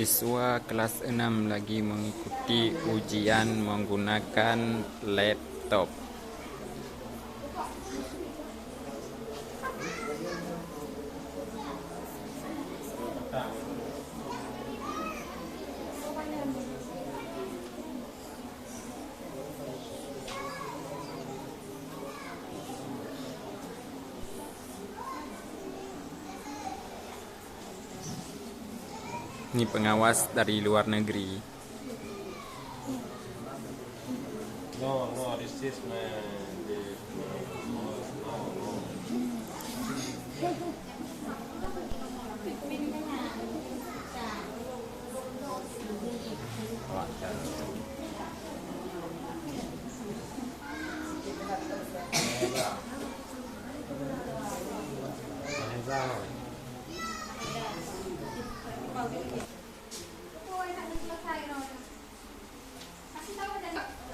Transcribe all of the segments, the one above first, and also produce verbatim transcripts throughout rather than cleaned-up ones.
Siswa kelas enam lagi mengikuti ujian menggunakan laptop. Ni pengawas dari luar negeri. No, no, this is my, the, no, no.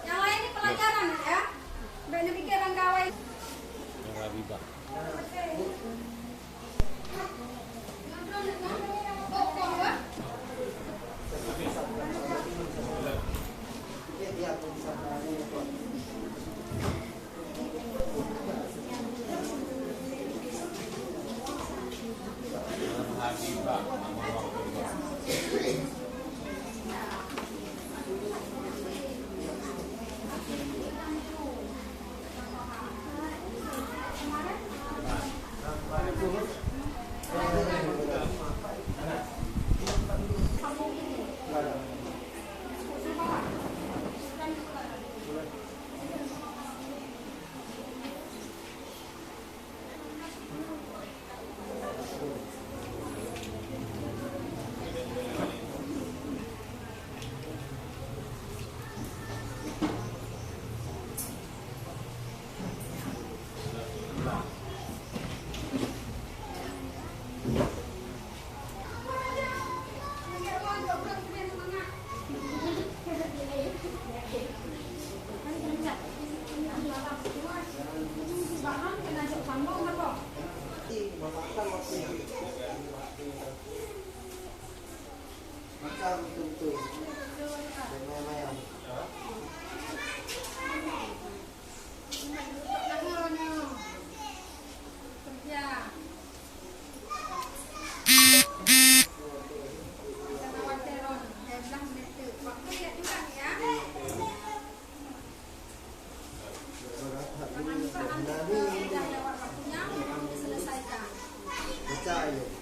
Yang lain ni pelajaran, ya. Baik, nak fikir orang kawan. Macam betul-betul. Bermayam-mayam. Baca aja.